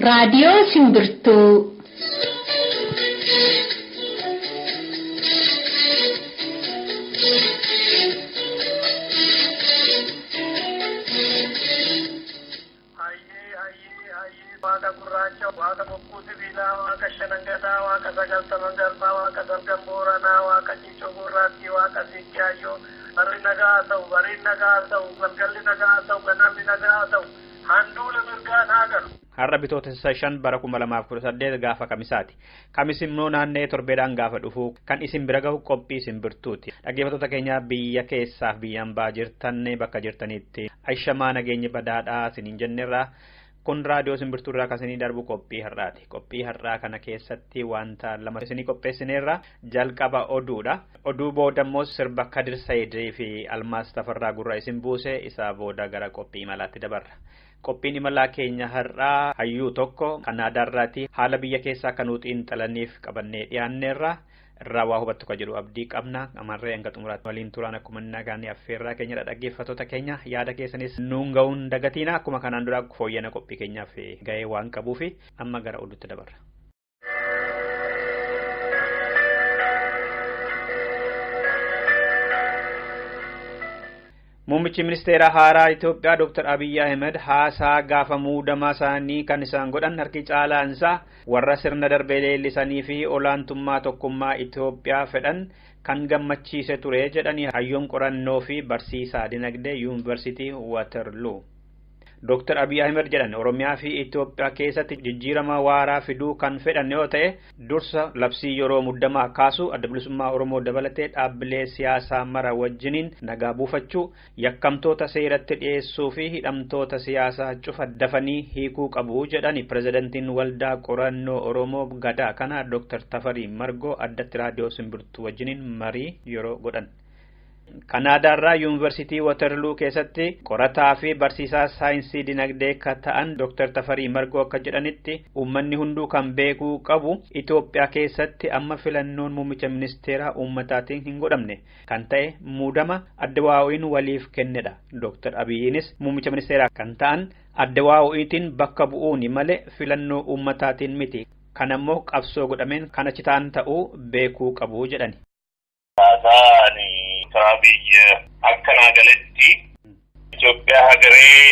Raadiyoo Simbirtuu. Hayyee hayyee hayyee waaqa gurraacha waaqa bokkuu sibiilaa waaqa shanangadaa waaqa sagaltaman garbaa waaqa salgan booranaa waaqa ciicoo gurraattii waaqa siiqqaayyoo barri nagaa haa ta'u bariin nagaa haa ta'u galgalli nagaa haa ta'u ganamni nagaa haa ta'u handuula mirgaan haa galu. Har'a bitootessa 5 bara 2018 gaafa kamisaati. Kamis immoo naannee torbeedhaan gaafa dhufu kan isin bira gahu qophii simbirtuuti. Dhaggeeffattoota keenya biyya keessaaf biyyaan ba'aa jirtan bakka jirtanitti ashamaa nageenya badaadhaa isiniin jenneerra. Kun raadiyoo simbirtuu irraa kan isinii darbu qophii har'aati. Qophii har'aa kana keessatti wanta lama isinii qopheessineerra jalqaba oduudha. Oduu booda immoo sirba Kadir Sayidii fi Almaas Tafarraa gurra isin buuse isaa booda gara qophii imalaatti dabarra. Qophiin imalaa keenya har'aa hayyuu tokko Kanaadaarraati haala biyya keessaa kan nuti xiinxalaniif qabannee dhiyaanneerra irraa waa hubattu kan jedhu abdii qabna. Amarree hanga xumuraatti waliin turaan akkuma nagaan affeerraa keenyadha. Dhaggeeffattoota keenya yaada keessanis nuun ga'uun dagatiina. Akkuma kanaan dura fooyyana qophii keenyaaf ga'ee waan qabuufi amma gara oduutti dabarra. Muummichi ministeera haaraa Itoophiyaa Dr. Abiyyi Ahmed haasaa gaafa muudamaa isaanii kan isaan godhan harki caalaansaa warra sirna darbee leellisanii fi olaantummaa tokkummaa Itoophiyaa fedhan kan gammachiise ture jedhanii hayyoon qorannoo fi barsiisaa dinagdee Yuunivarsiitii Waterloo. Dr. Abiyyi Ahmed jedhan Oromiyaa fi Itoophiyaa keessatti jijjiirama waaraa fiduu kan fedhan yoo ta'e dursa labsii yeroo muddamaa kaasu adda bilisummaa Oromoo dabalatee dhaabbilee siyaasaa mara wajjiniin nagaa buufachuu yakkamtoota seeratti dhiyeessuu fi hidhamtoota siyaasaa cufa dafanii hiikuu qabu jedhani pirezidantiin waldaa qorannoo Oromoo gadaa kana Dr. Tafarii Margoo addatti raadiyoo simbirtuu wajjiniin marii yeroo godhan. Kanaadaarraa Yuunivarsiitii Waterloo keessatti qorataa fi barsiisaa saayinsii dinagdee kan ta'an Dr. Tafarii Margoo akka jedhanitti uummanni hunduu kan beekuu qabu Itoophiyaa keessatti amma filannoon muummicha ministeeraa uummataatiin hin godhamne kan ta'e muudama adda waa'o'iin waliif kennedha. Dr. Abiyyiinis muummicha ministeeraa kan ta'an adda waa'o'iitiin bakka bu'uuni malee filannoo uummataatiin miti. Kan ammoo qabsoo godhameen kan achi ta'an ta'uu beekuu qabu jedhani. Abiy akkanaa galetti Itoophiyaa hagaree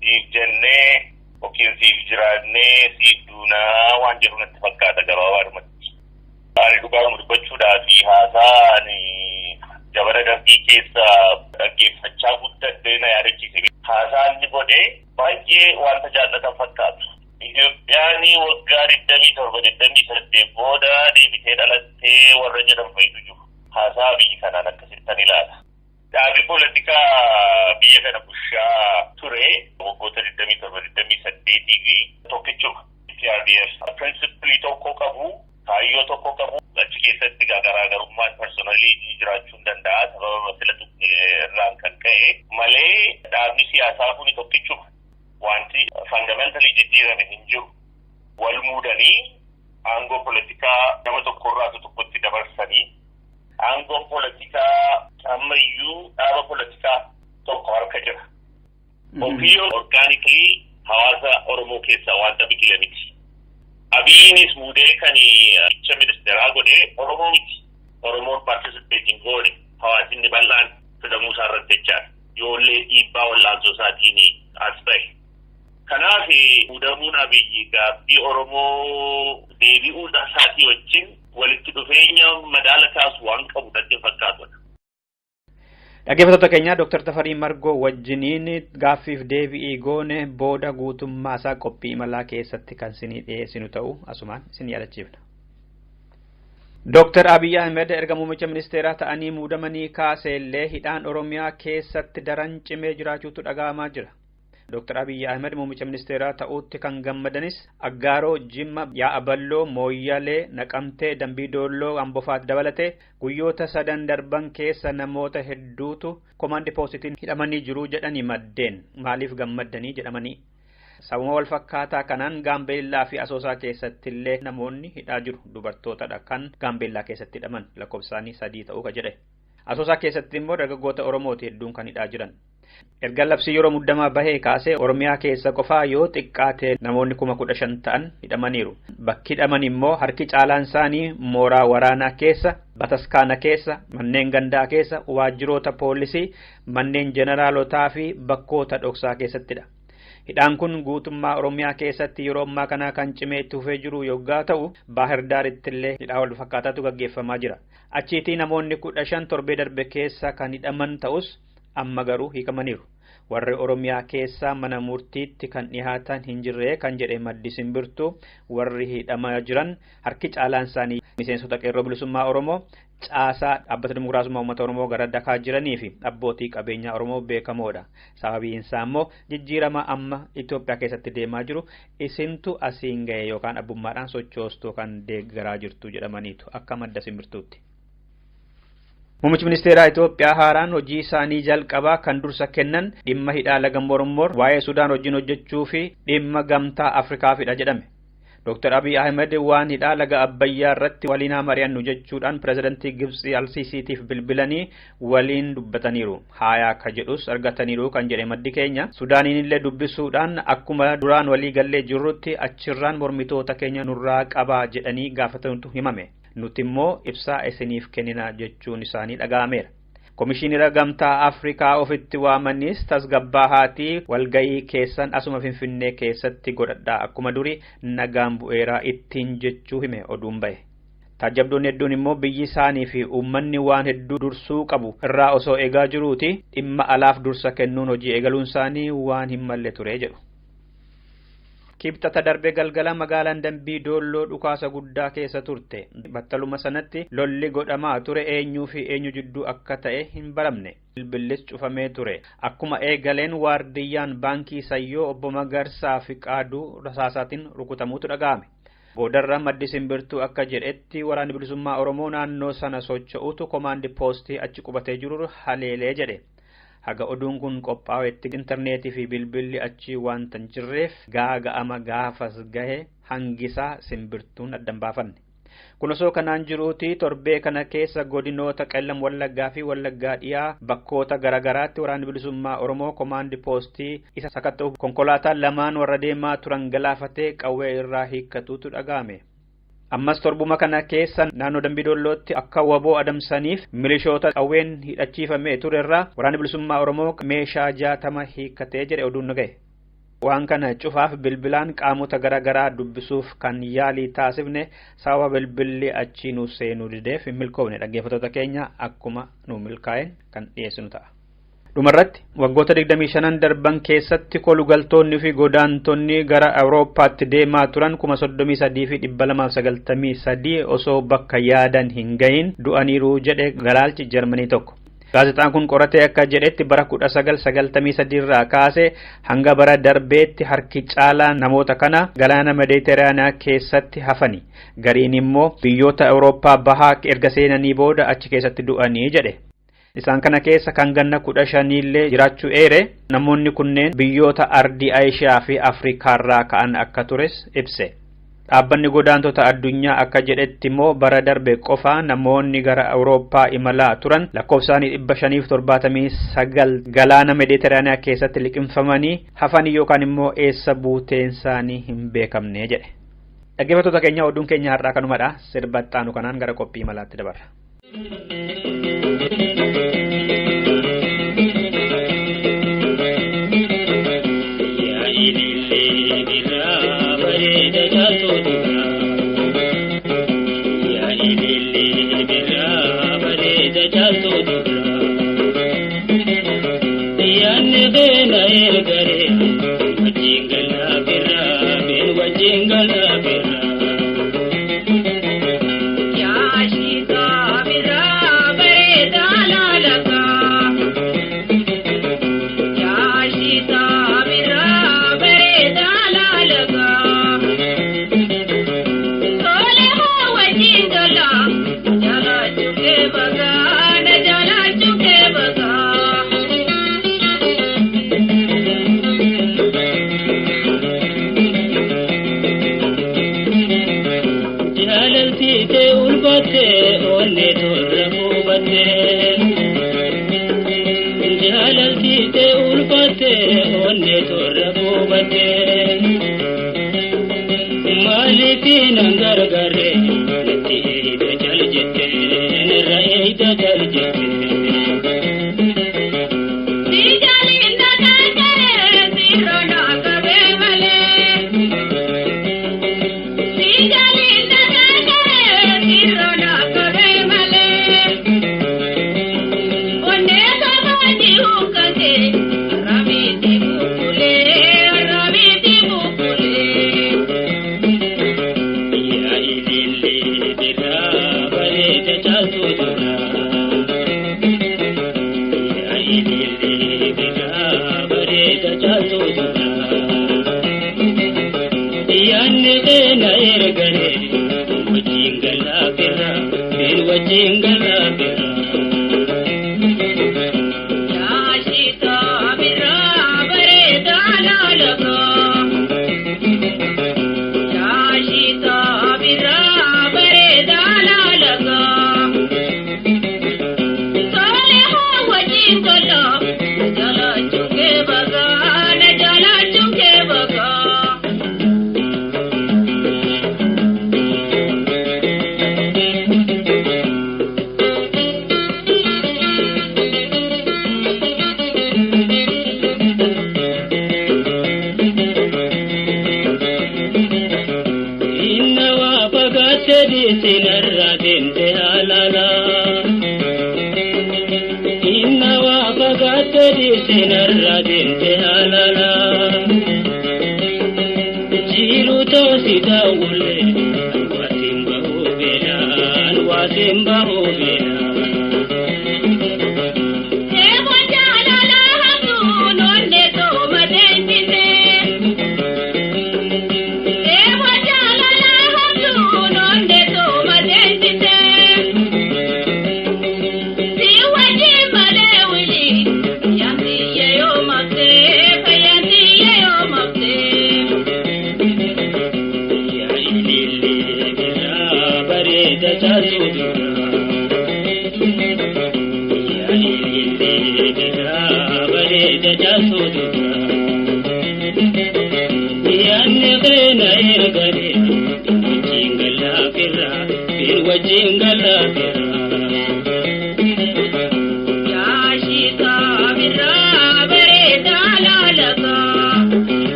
siif jennee yookiin siif jiraannee siif duunaa waan jedhu natti fakkaata gabaabaadhumatti. Ani dhugaadhuma dubbachuudhaa fi haasaan jabana darbii keessa dhaggeeffachaa guddadhee na yaadachiise. Haasaan inni godhe baay'ee wanta jaallatan fakkaatu. Itoophiyaan waggaa 27 28 booda deebitee dhalattee warra jedhan fa'itu jiru. Haasaa biyyi kanaan akkasittan ilaala. Dhaabbi poolitikaa biyya kana bushaa ture waggoota 27 28 fi tokkichuma. PRDF pirinsipilii tokko qabu, kaayyoo tokko qabu. Achi keessatti garaagarummaan personalii jiraachuu hin danda'a sababa filatu irraan kan ka'e malee dhaabni siyaasaa kun tokkichuma. Wanti fundamentally jijjiirame hin jiru. Wal muudanii aangoo poolitikaa nama tokkorraa tokkotti dabarsanii aangoon poolitikaa ammayyuu dhaaba poolitikaa tokko harka jira. Ofiyyoo orgaanikilii hawaasa Oromoo keessaa wanta biqile miti. Abiyyiinis muudee kan icha ministeeraa godhee Oromoo miti. Oromoon paartisipeetiin goone hawaasni bal'aan filamuu isaa irratti jechaadha. Yoollee dhiibbaa wallaansoo isaatiin as ba'e. Kanaaf muudamuun Abiyyi gaaffii Oromoo deebi'uu isaatii wajjin walitti dhufeenya madaala kaasu waan qabu natti fakkaatudha. Dhaggeeffattoota keenya Dr. Tafarii Margoo wajjiniin gaaffiif deebi'ii goone booda guutummaa isaa qophii imalaa keessatti kan isinii dhiyeessinu ta'u asumaan isin yaadachiifna. Dr. Abiyyi Ahmed erga muummicha ministeeraa ta'anii muudamanii kaaseellee hidhaan Oromiyaa keessatti daran cimee jiraachuutu dhaga'amaa jira. Dr. Abiyyi Ahmed muummicha ministeeraa ta'uutti kan gammadanis Aggaaroo, Jimma, Yaa'a Balloo, Mooyyalee, Naqamtee, Dambii Doolloo, Ambofaatti dabalatee guyyoota sadan darban keessa namoota hedduutu komaandi poositiin hidhamanii jiru jedhanii maddeen maaliif gammaddanii jedhamanii. Sababa wal fakkaataa kanaan Gaambeellaa fi Asoosaa keessatti illee namoonni hidhaa jiru. Dubartootadha kan Gaambeellaa keessatti hidhaman lakkoofsaanii 3 ta'uu ka jedhe. Asoosaa keessatti immoo dargaggoota Oromooti hedduun kan hidhaa jiran. Erga labsii yeroo muddamaa bahee kaasee Oromiyaa keessa qofaa yoo xiqqaate namoonni 15,000 ta'an hidhamaniiru. Bakki hidhaman immoo harki caalaan isaanii mooraa waraanaa keessa, bataskaana keessa, manneen gandaa keessa, waajjiroota poolisii, manneen jeneraalotaa fi bakkoota dhoksaa keessattidha. Hidhaan kun guutummaa Oromiyaa keessatti yeroo ammaa kana kan cimee itti fufee jiru yoggaa ta'u, Baahir Daaritti illee hidhaa wal fakkaataatu gaggeeffamaa jira. Achiitii namoonni 15 torbee darbe keessa kan hidhaman ta'us amma garuu hiikamaniiru. Warri Oromiyaa keessaa mana murtiitti kan dhihaatan hin jirre kan jedhe maddi simbirtuu warri hidhamaa jiran harki caalaan isaanii miseensota qeerroo bilisummaa Oromoo caasaa dhaabbata dimokiraasummaa uummata Oromoo gara dakaa jiranii fi abbootii qabeenyaa Oromoo beekamoodha. Sababiin isaa immoo jijjiirama amma Itoophiyaa keessatti deemaa jiru isintu asiin gahe yookaan abbummaadhaan sochoostuu kan deeggaraa jirtu jedhamaniitu akka madda simbirtuutti. Muummichi ministeeraa Itoophiyaa haaraan hojii isaanii jalqabaa kan dursa kennan dhimma hidhaa laga Mormor waa'ee Sudaan wajjin hojjechuu fi dhimma gamtaa Afrikaafidha jedhame. Dr. Abiy Ahmed waan hidhaa laga Abbayyaa irratti waliin haa mari'annu jechuudhaan pirezidantii Gibxii Al-Siisiitiif bilbilanii waliin dubbataniiru. Haayaa akka jedhus argataniiru kan jedhe maddi keenya. Sudaaniin illee dubbisuudhaan akkuma duraan walii gallee jirrutti achirraan mormitoota keenya nurraa qabaa jedhanii gaafatantu himame. Nuti immoo ibsaa isiniif kennina jechuun isaanii dhaga'ameera. Komishinira Gamtaa Afrikaa ofitti waamanis tasgabbaahaatii walga'ii keessan asuma Finfinnee keessatti godhadhaa akkuma duri nagaan bu'eeraa ittiin jechuu hime oduun bahe. Taajjabdoonni hedduun immoo biyyi isaanii fi uummanni waan hedduu dursuu qabu irraa osoo eegaa jiruuti dhimma alaaf dursa kennuun hojii eegaluun isaanii waan hin malle ture jedhu. Kibxata darbe galgala magaalaan Dambii Doolloo dhukaasa guddaa keessa turte. Battaluma sanatti lolli godhamaa ture eenyuu fi eenyu jidduu akka ta'e hin baramne. Bilbillis cufamee ture. Akkuma eegaleen waardiyyaan baankii Sayyoo obbo Magarsaa fi Qaaduu rasaasaatiin rukutamuutu dhaga'ame. Boodarra maddi simbirtuu akka jedhetti waraanni bilisummaa Oromoo naannoo sana socho'utu komaandi poostii achi qubatee jiru haleelee jedhe. Haga oduun kun qophaa'etti intarneetii fi bilbilli achi waanta hin jirreef gaaga'ama gaafas gahe hangisaa simbirtuun addan baafanne. Kun osoo kanaan jiruuti torbee kana keessa godinoota Qellam Wallaggaa fi Wallaggaa dhiyaa bakkoota garaagaraatti waraanni bilisummaa Oromoo komaandi poostii isa sakatta'uuf konkolaataa lamaan warra deemaa turan galaafatee qawwee irraa hiikkatuutu dhaga'ame. Ammas torbuma kana keessa naannoo Dambii Doollootti akka waboo adamsaniif milishoota qawween hidhachiifamee ture irraa waraanni bilisummaa Oromoo meeshaa 60 hiikkatee jedhe oduun nu gahe. Waan kana cufaaf bilbilaan qaamota garaagaraa dubbisuuf kan yaalii taasifne sababa bilbilli achii nu seenuu dideef hin milkoofne. Dhaggeeffattoota keenya akkuma nu milkaa'een kan dhiyeessinu ta'a. Dhumarratti waggoota 25 darban keessatti kolugaltoonni fi godaantonni gara Awurooppaatti deemaa turan 33,293 osoo bakka yaadan hin gahin du'aniiru jedhe galaalchi Jarmanii tokko. Gaazexaan kun qoratee akka jedhetti bara 1993 irraa kaasee hanga bara darbeetti harki caalaa namoota kana galaana Mediteraaniyaa keessatti hafani. Gariin immoo biyyoota Awurooppaa bahaa erga seenanii booda achi keessatti du'anii jedhe. Isaan kana keessa kan ganna 15 illee jiraachuu eere namoonni kunneen biyyoota ardii Aayishaa fi Afrikaarraa ka'an akka tures ibse. Dhaabbanni godaantota addunyaa akka jedhetti immoo bara darbe qofa namoonni gara Awurooppaa imalaa turan lakkoofsaanii 579 galaana Mediteraaniyaa keessatti liqimfamanii hafanii yookaan immoo eessa buuteen isaanii hin beekamne jedhe. Dhaggeeffattoota keenya oduun keenya har'aa kanumadha. Sirba itti kanaan gara qophii imalaatti dabarra. Jala chuke baga. Onnee torra qubattee jaalaltiitee ulfaattee onnee torra qubattee maaliif nan gargaaree natti eeyda jal jettee narra eeyda jal jettee.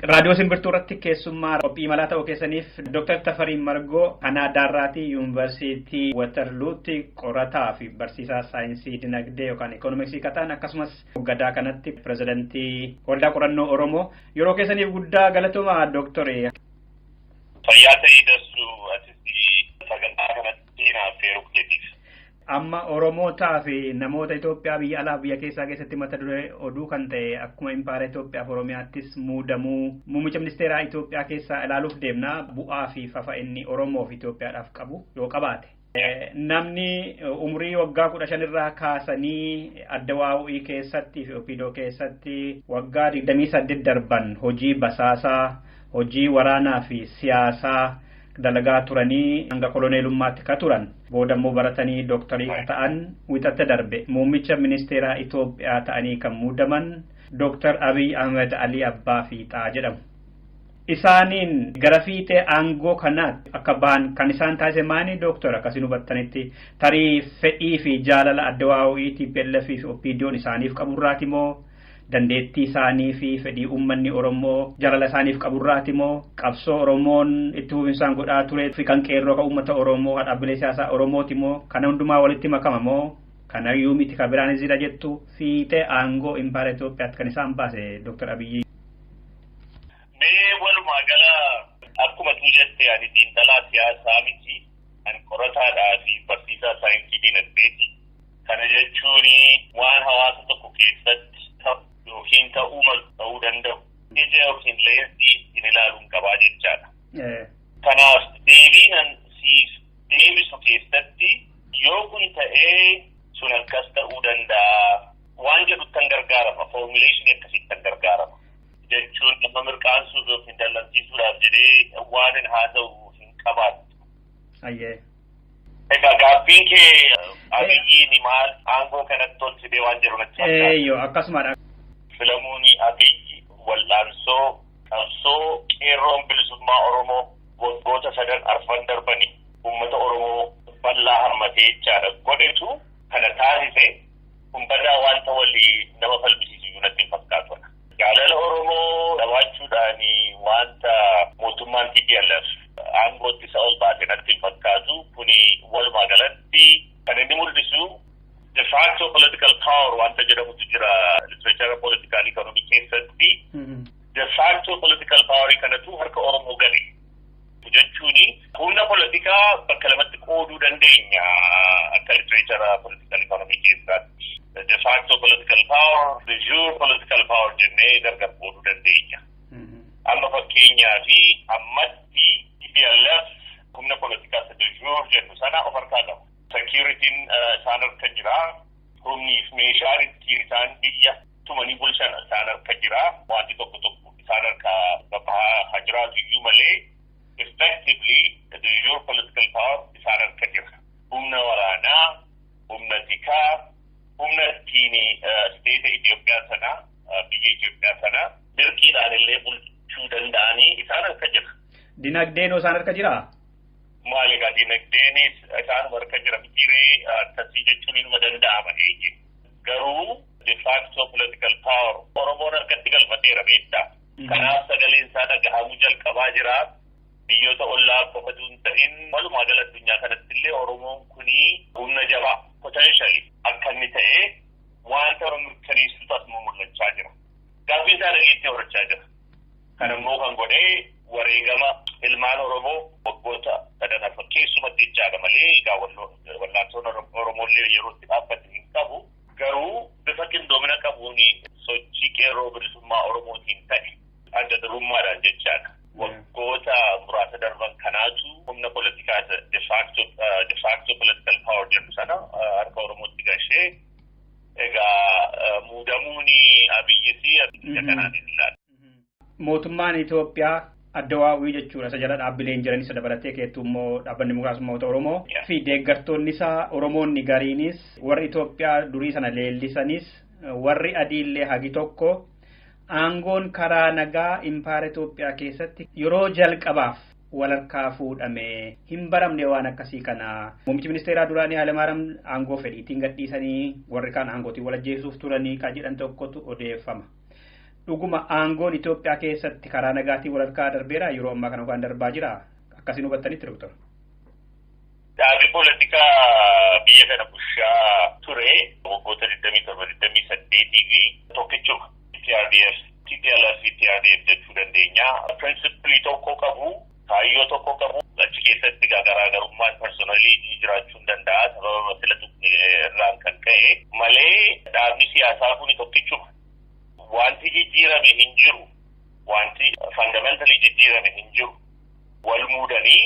Raadiyoo Simbirtuu irratti keessummaa qophii imalaa ta'uu keessaniif Dr. Tafarii Margoo Kanaadaarraatii Yuunivarsiitii Waterluutti qorataa fi barsiisaa saayinsii dinagdee yookaan ikoonomiksii kataan akkasumas gadaa kanatti pirezidantii waldaa qorannoo Oromoo yeroo keessaniif guddaa galatooma Doktore. Fayyaa ta'ii dassuu atis sagantaa kanatti naaf feeruu keetiif. Amma Oromootaa fi namoota Itoophiyaa biyya alaa biyya keessaa keessatti mata duree oduu kan ta'e akkuma impaayera Itoophiyaa fi Oromiyaattis muudamuu muummicha ministeeraa Itoophiyaa keessaa ilaaluuf deemna bu'aa fi fafa inni Oromoo fi Itoophiyaadhaaf qabu yoo qabaate. Namni umurii waggaa 15 irraa kaasanii adda waa'ii keessatti fi Opiidoo keessatti waggaa 28 darban hojii basaasaa, hojii waraanaa fi siyaasaa dalagaa turanii hanga koloneelummaatti ka turan booda immoo baratanii dooktarii ta'an wixatta darbe muummicha ministeeraa Itoophiyaa ta'anii kan muudaman Dooktar Abiy Ahmed Ali Abbaa Fiixaa jedhamu. Isaaniin gara fiixee aangoo kanaatti akka ba'an kan isaan taasise maani dooktar akkasiin hubattanitti tarii fedhii fi jaalala adda waa'ii TPLF fi OPDO'n isaaniif qaburraati moo dandeettii isaanii fi fedhii uummanni Oromoo jaalala isaaniif qaburraati moo qabsoo Oromoon itti fufinsaan godhaa ture fi kan qeerroo kan uummata Oromoo kan dhaabbilee siyaasaa Oromooti moo kana hundumaa walitti makama moo kanayyuu miti kan biraanis jira jettu fiixee aangoo impaayera Itoophiyaatti kan isaan baase Dooktar Abiyyi. Mee walumaa gala akkuma tuu jette ani xiinxalaa siyaasaa miti ani qorataadhaa fi barsiisaa saayinsii dinagdeeti. Kana jechuun waan hawaasa tokko keessatti yookiin ta'uu malu ta'uu danda'u ija yookiin leensii ittiin ilaaluun qabaa jechaadha. Kanaaf deebiinan siif deebisu keessatti yoo kun ta'ee sun akkas ta'uu danda'a waan jedhuttan gargaarama, formuleeshinii akkasittan gargaarama. Jechuun nama mirqaansuuf yookiin dallansiisuudhaaf jedhee waan hin haasa'u hin qabaattu. Egaa gaaffiin kee Abiyyiin maal aangoo kanatti ol fidee waan jedhu natti fakkaata. Eeyyoo akkasumadha. Filamuun Abiyyi wal'aansoo qabsoo qeerroon bilisummaa Oromoo waggoota sadan arfan darbanii uummata Oromoo bal'aa hammatee jechaadha godhetu kana taasise kun badaa wanta walii nama falmisiisu natti hin fakkaatudha. Jaalala Oromoo qabaachuudhaan wanta mootummaan TPLF aangootti isa ol baase natti hin fakkaatu. Kuni walumaa galatti kan inni mul'isu de facto political power wanta jedhamutu jira literature political economy keessatti. De facto political power kanatu harka Oromoo gale. Jechuun humna politikaa bakka lamatti qooduu dandeenya akka literature political economy keessatti. De facto political power, de jure political power jennee gargar qooduu dandeenya. Amma fakkeenyaa fi ammatti TPLF humna politikaa isa de jure jennu sana of harkaa qabu. Security'n isaan harka jira. Humniif meeshaan ittiin isaan biyya tumanii bulchan isaan harka jira. Wanti tokko tokko isaan harkaa bahaa haa jiraatu iyyuu malee effectively the jure political power isaan harka jira. Humna waraanaa, humna tikaa, humna ittiin state Itoophiyaa sana, biyya Itoophiyaa sana dirqiidhaan illee bulchuu danda'anii isaan harka jira. Dinagdeen isaan harka jiraa? Maal egaa dinagdeenis isaan harka jira mitiiree akkasii jechuun inuma danda'ama eeyyee. Garuu de facto political power Oromoon harkatti galfateera beektaa. Kanaaf sagaleen isaa dhagahamuu jalqabaa jira. Biyyoota ollaa qofatu hin ta'in walumaa gala addunyaa kanatti illee Oromoon kunii humna jabaa potentially akka inni ta'e wanta mirkaneessutu asuma mul'achaa jira. Gaaffii isaa dhageettii horachaa jira. Kan immoo kan godhee wareegama ilmaan Oromoo waggoota sadan arfan keessumatti jechaadha malee egaa wallaansoon Oromollee yeroo itti dhaabbate hin qabu. Garuu bifa qindoomina qabuun sochii qeerroo bilisummaa Oromootiin ta'e adda durummaadhaan jechaadha. Waggoota muraasa darban kanaatu humna politikaa de facto political power jedhu sana harka Oromootti gashee egaa muudamuun Abiyyis ija kanaan hin ilaalu. Mootummaan Itoophiyaa addawaawii jechuudha. Isa jala dhaabbileen jiran isa dabalatee keettuu immoo dhaabbanni Dimokiraasummaa Oromoo fi deeggartoonni isaa Oromoonni gariinis warri Itoophiyaa durii sana leellisanis warri adiillee hagi tokko aangoon karaa nagaa impaayera Itoophiyaa keessatti yeroo jalqabaaf walharkaa fuudhame hin baramne waan akkasii kana. Muummichi ministeeraa duraanii Hayilamaariyaam aangoo fedhiitiin gadhiisanii warri kaan aangootiin wal ajjeesuuf turanii kan jedhan tokkotu odeeffama. Dhuguma aangoon Itoophiyaa keessatti karaa nagaatiin walharkaa darbeera yeroo ammaa kana yookaan darbaa jira akkasiin hubattanitti doktor. Dhaabbi poolitikaa biyya kana bulchaa ture waggoota 27 28 fi tokkichuma EPRDF, TPLF, EPRDF jechuu dandeenya. Pirinsipilii tokko qabu, kaayyoo tokko qabu. Achi keessatti garaagarummaan personalii jiraachuu hin danda'a sababa sila irraan kan ka'e malee dhaabni siyaasaa kun tokkichuma. Wanti jijjiirame hin jiru. Wanti fundamentally jijjiirame hin jiru. Wal muudanii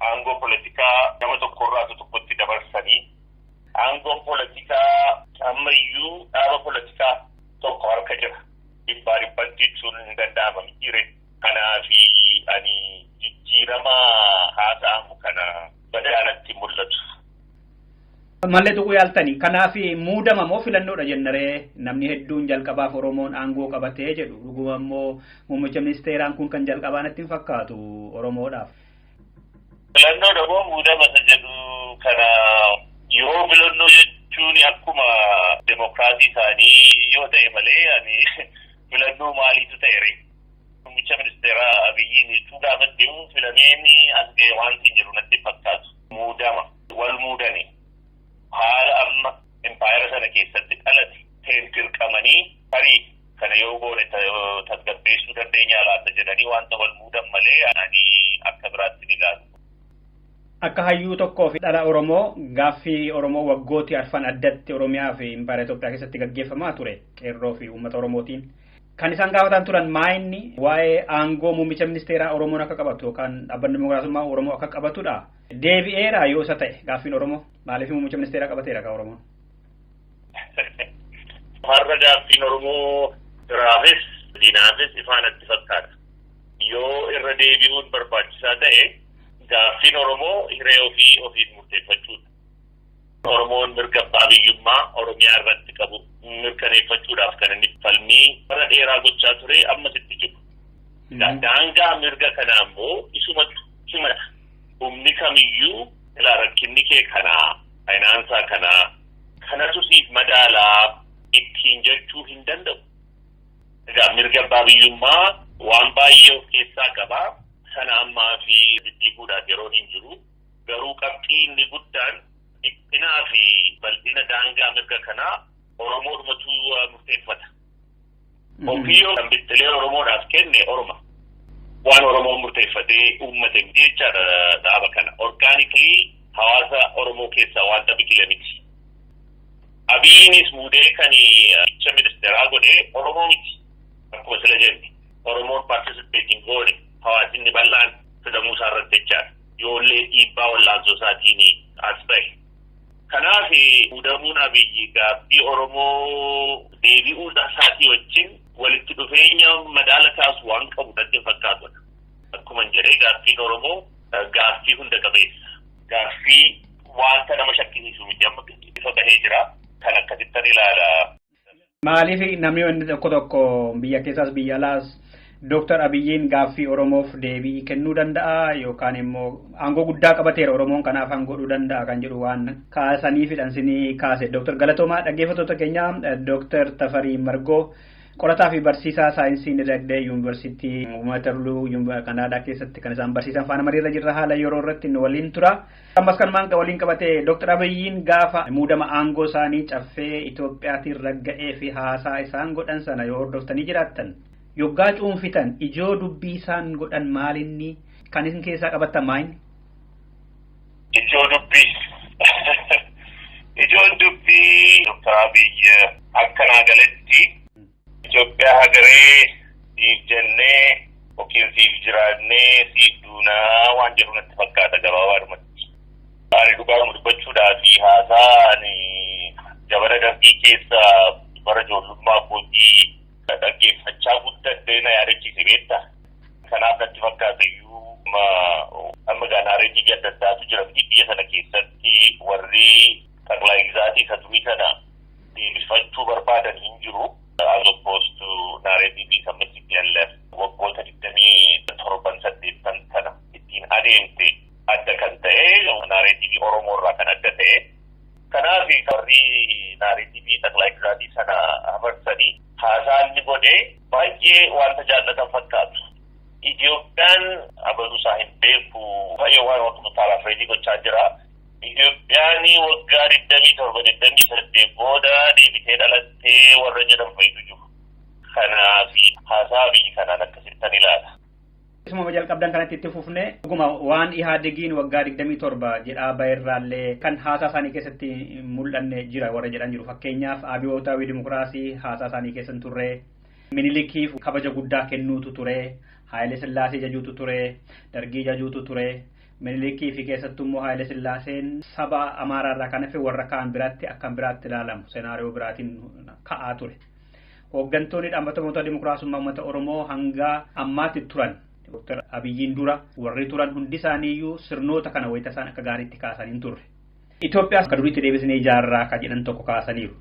aangoo poolitikaa nama tokkorraa tokkotti dabarsanii aangoon poolitikaa ammayyuu dhaaba poolitikaa tokko harka jira. Dhibbaa dhibbatti jechuun hin danda'ama mitiire. Kanaafi ani jijjiirama haasa'amu kana badaanatti mul'atu. Mallee tuquu yaaltani. Kanaaf muudama moo filannoodha jennaree namni hedduun jalqabaaf Oromoon aangoo qabatee jedhu dhuguma immoo muummicha ministeeraan kun kan jalqabaa natti hin fakkaatu Oromoodhaaf. Filannoodha moo muudama isa jedhu kana yoo filannoo jechuun akkuma demokiraasii isaanii yoo ta'e malee ani filannoo maaliitu ta'e ree? Muummicha ministeeraa Abiyyiin jechuu gaafa deemu filameen as ga'e wanti hin jiru natti fakkaatu. Muudama wal muudani. Haala amma impaayera sana keessatti dhalate dirqamanii tarii kana yoo goone tasgabbeessuu dandeenya laata jedhanii wanta wal muudan malee ani akka biraatti ni ilaalu. Akka hayyuu tokkoo fi dhala Oromoo gaaffii Oromoo waggootii arfan addatti Oromiyaa fi Impaayera Itoophiyaa keessatti gaggeeffamaa ture qeerroo fi uummata Oromootiin. Kan isaan gaafatan turan maayinni waa'ee aangoo muummicha ministeeraa Oromoon akka qabatu yookaan dhaabbanni dimokiraasummaa Oromoo akka qabatudha. Deebi'eera yoo isa ta'e gaaffiin Oromoo maaliif muummicha ministeeraa qabateera ka Oromoon? Har'a gaaffiin Oromoo biraafis diinaafis ifaanatti fakkaata. Yoo irra deebi'uun barbaachisaa ta'e gaaffiin Oromoo hiree ofii ofiin murteeffachuudha. Oromoon mirga abbaa biyyummaa Oromiyaa irratti qabu mirkaneeffachuudhaaf kan inni falmii bara dheeraa gochaa ture ammas itti jiru. Daangaa mirga kanaa immoo isumatu himata. Humni kamiyyuu ilaa rakkinni kee kanaa, faayinaansaa kanaa, kanatu siif madaalaa ittiin jechuu hin danda'u. Egaa mirga abbaa biyyummaa waan baay'ee of keessaa qabaa. Sana ammaa fi diddiiguudhaaf yeroon hin jiru. Garuu qabxii inni guddaan dhiphinaa fi bal'ina daangaa mirga kanaa Oromoodhumatu murteeffata. Ofiyyoo kan bittilee Oromoodhaaf kenne Oroma. Waan Oromoon murteeffatee uummate miti jechaadha dhaaba kana. Orgaanikilii hawaasa Oromoo keessaa wanta biqile miti. Abiyyiinis muudee kan muummicha ministeeraa godhee Oromoo miti. Akkuma sila jenne Oromoon paartisipeetiin goone hawaasni bal'aan filamuu isaa irratti jechaadha. Yoollee dhiibbaa wallaansoo isaatiin as bahe. Kanaaf muudamuun Abiyyi gaaffii Oromoo deebi'uu isaatii wajjin walitti dhufeenya madaala kaasu waan qabu natti hin fakkaatudha. Akkuma jedhee gaaffiin Oromoo gaaffii hunda qabeessa. Gaaffii wanta nama shakkisiisu miti amma ifa bahee jira. Kan akkasittan ilaala. Maaliif namni wanti tokko tokko biyya keessaas biyya alaas Dooktar Abiyyiin gaaffii Oromoof deebii kennuu danda'a yookaan immoo aangoo guddaa qabateera Oromoon kanaaf aangoodhuu danda'a kan jedhu waan kaasanii fidhansinii kaase. Dooktar Galatoomaa dhaggeeffattoota keenya Dooktar Tafarii Margoo qorataa fi barsiisaa saayinsii dinagdee yuunivarsiitii Waterloo Kanaadaa keessatti kan isaan barsiisan faana mariirra jirra haala yeroo irratti nu waliin tura. Ammas kanumaan waliin qabate Dooktar Abiyyiin gaafa muudama aangoo isaanii caffee Itoophiyaatiin ragga'ee fi haasaa isaan godhan sana yoo hordoftanii jiraattan yoggaa cuunfitan ijoo dubbii isaan godhan maalinni kan isin keessaa qabattan maayini? Ijoo dubbii. Ijoon dubbii Dooktar Abiyyi akkanaa galetti Itoophiyaa hagaree siif jennee yookiin siif jiraannee siif duunaa waan jedhu natti fakkaata gabaabaadhumatti. Ani dhugaadhuma dubbachuudhaa fi haasaa ani jabana darbii keessa bara ijoollummaa kootii dhaggeeffachaa guddadhee na yaadachiise beektaa. Kanaaf natti fakkaata iyyuu amma gaanaareetii adda addaatu jira miti biyya sana keessatti warri xaqlaa gizaatii isa durii sana deebifachuu barbaadan hin jiru. As opposed to narrative sama TPLF waggoota 27 sana ittiin adeemte adda kan ta'e narrative Oromoo irraa kan adda ta'e. Kanaaf warri narrative xaqlaa gizaatii sana hafarsanii haasaa inni godhe baay'ee wanta jaallatan fakkaatu. Itoophiyaan abaluu isaa hin beeku baay'ee waan akkuma paarafreezii gochaa jira. Itoophiyaan waggaa 27 28 booda deebitee dhalattee warra jedhan fa'itu jiru. Kanaaf haasaa biyyi kanaan akkasittan ilaala. Isuma jalqabdan kanatti itti fufne dhuguma waan Ihaadegiin waggaa 27 jedhaa baheerraallee kan haasaa isaanii keessatti mul'anne jira warra jedhan jiru. Fakkeenyaaf Abiyyootawii Dimokiraasii haasaa isaanii keessa hin turre, Minilikiif kabaja guddaa kennuutu ture, Haayile Sillaasee jajuutu ture, Dargii jajuutu ture. Minilikii fi keessattuu immoo Haayile Sillaaseen saba Amaaraarraa kan hafe warra kaan biraatti akkan biraatti ilaalamu senaariyoo biraatiin ka'aa ture. Hooggantoonni dhaabbata mootummaa dimokiraasummaa uummata Oromoo hanga ammaatti turan Dooktar Abiyyiin dura warri turan hundi isaaniiyyuu sirnoota kana wayita isaan akka gaariitti kaasanii hin turre. Itoophiyaa akka duriitti deebisnee ijaarraa akka jedhan tokko kaasaniiru.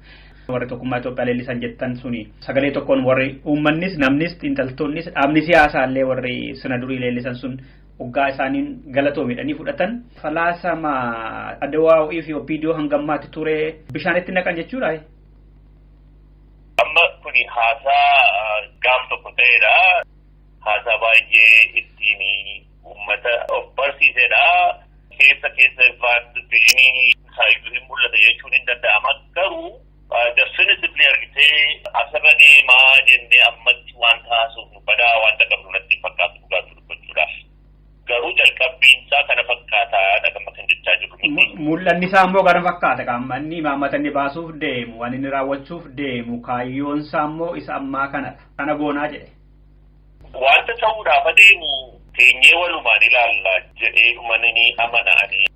Warri tokkummaa Itoophiyaa leellisan jettan suni sagalee tokkoon warri uummannis namnis xiinxaltoonnis dhaabni siyaasaallee warri sirna durii leellisan sun hoggaa isaaniin galatoomidhanii fudhatan. Falaasama Adawaawii fi Opiidiyoo hangammaatti ture bishaanitti naqan jechuudha. Amma kuni haasaa gaaf tokko ta'edha. Haasaa baay'ee ittiin uummata of barsiisedha. Keessa keessa viizinii isaayyuu hin mul'ata jechuun hin danda'ama. Garuu definitively argitee asirra deemaa jennee ammatti wanta haasofnu badaa wanta qabnu natti hin fakkaatu dhugaatti dubbachuudhaaf. Garuu jalqabbiin isaa kana fakkaataa dhaqama Mul'anni isaa immoo gara fakkaata qaammanni imaammata inni baasuuf deemu waan inni raawwachuuf deemu kaayyoon isaa immoo isa ammaa kanadha. Kana goonaa jedhe. Wanta ta'uudhaaf adeemu teenyee walumaan ilaalla jedhee dhumanni amana'anii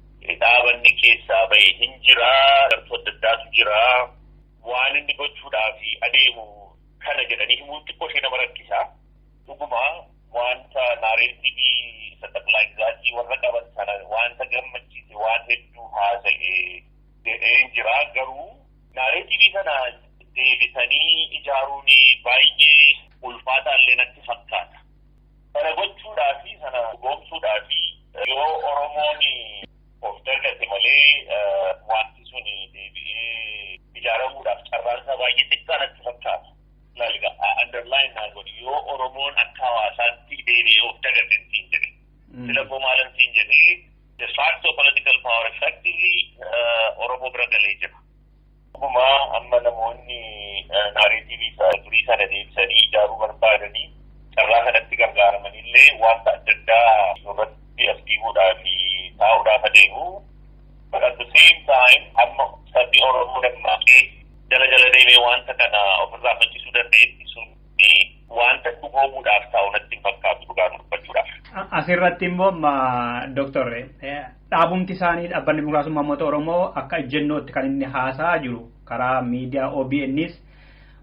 dhaabanni keessaa bahe hin jiraa gartuu adda addaatu jiraa waan inni gochuudhaaf adeemu kana jedhanii himuun xiqqoo ishee nama rakkisaa. Dhuguma wanta naareetii saxaqilaayizaatii warra qaban sana wanta gammachiise waan hedduu haasa'e jedheen jira garuu naareetii sana deebisanii ijaaruun baay'ee ulfaataa illee natti fakkaata. Sana gochuudhaafi sana goomsuudhaafi yoo Oromoon of dagate malee wanti sun deebi'ee ijaaramuudhaaf carraan isaa baay'ee xiqqaa natti fakkaata. Laaliga underline naa godhi yoo Oromoon akka hawaasaatti deebi'ee of dagate siin jedhe. Sila koo maalan siin jedhe de facto political power effectively Oromoo bira galee jira. Dhuguma amma namoonni naareetiivii isaa durii sana deebisanii ijaaruu barbaadanii carraa kanatti gargaaramanii wanta adda addaa irratti as dhiibuudhaa fi taa'uudhaaf adeemu. But at the same time amma sabni Oromoo dammaqee jala jala deemee wanta kana ofirraa faccisuu danda'etti sun wanta dhugoomuudhaaf taa'u natti hin fakkaatu dhugaa dubbachuudhaaf. Asirratti immoo Dooktor dhaabumti isaanii dhaabbanni dimokiraasummaa uummata Oromoo akka ejjennootti kan inni haasaa jiru karaa miidiyaa OBNs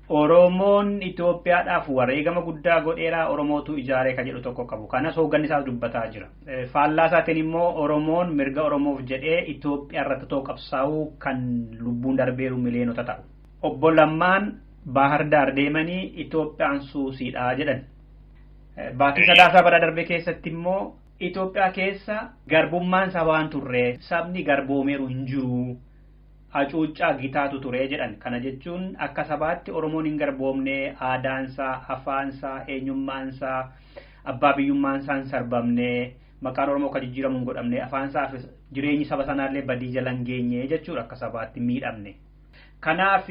Oromoon Itoophiyaadhaaf wareegama guddaa godheera Oromootu ijaaree kan jedhu tokko qabu. Kanas hoogganni isaas dubbataa jira. Faallaa isaatiin immoo Oromoon mirga Oromoof jedhee Itoophiyaa irratti ta'u qabsaa'uu kan lubbuun darbeeru miliyoonota ta'u. Obbo Lammaan Baahar Daar deemanii Itoophiyaan suusiidha jedhan. Baatii sadaasaa bara darbee keessatti immoo Itoophiyaa keessa garbummaan sabaan turre sabni garboomeeru hin jiru. Hacuuccaa gitaatu ture jedhan. Kana jechuun akka sabaatti Oromoon hin garboomne aadaansaa, afaansaa, eenyummaansaa, abbaa biyyummaansaa hin sarbamne, maqaan Oromoo akka jijjiiramu hin godhamne, afaansaa fi jireenyi saba sanaallee badii jala hin geenye jechuudha akka sabaatti miidhamne. Kanaaf